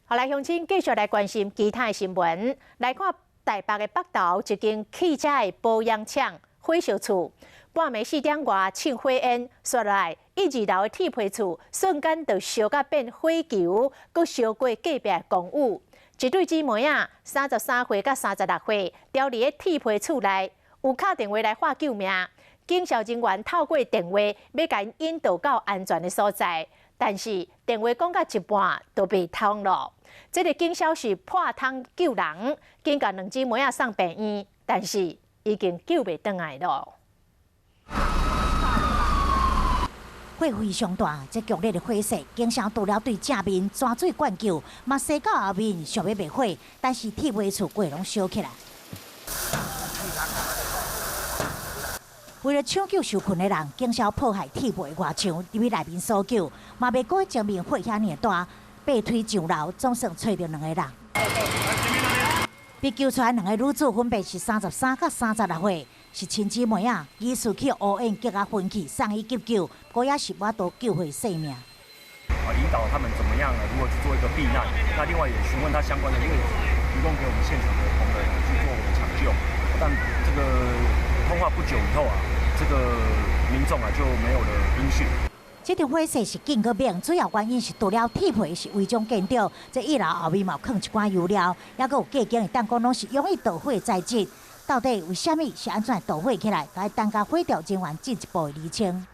好來，鄉親繼續來關心其他的新聞。來看台北的北投一間汽車的保養廠火燒厝，半暝4點外衝火煙，紲來一二樓的鐵皮厝瞬間就燒甲變火球，閣燒過隔壁的公寓。一對姊妹仔，33歲佮36歲，牢佇咧鐵皮厝內，有敲電話來喊救命。警消人員透過電話欲共𪜶引導到安全的所在，但是電話講到一半就袂通囉。這个警消是破窗救人，緊共兩姊妹仔送病院，但是已經救袂轉來囉。火非常大，這強烈的火勢，警消除了對正面泉水灌救，嘛駛到後面想欲滅火，但是鐵皮厝規攏燒起來。為了搶救受困的人，警消破壞鐵皮外牆入去內面搜救，嘛袂顧前面火遐爾大，爬梯上樓，總算揣著兩个人。被救出來兩个女子分別是33佮36歲，是親姊妹仔，疑似去烏煙激甲昏去，送醫急救，不過也是無法度救回性命。啊，引導他們怎麼樣如何去做一個避難？那另外也詢問他相關的位置，提供給我們現場的同仁去做搶救。但這個通話不久以後啊，這個民眾啊就沒有了音訊。這場火勢是緊閣猛，主要原因是除了鐵皮是違章建築，這一樓後面嘛有囥一寡油料，猶閣有隔間會當講攏是容易導火材質。到底為啥物是按怎導火起來？該等共火調人員進一步釐清。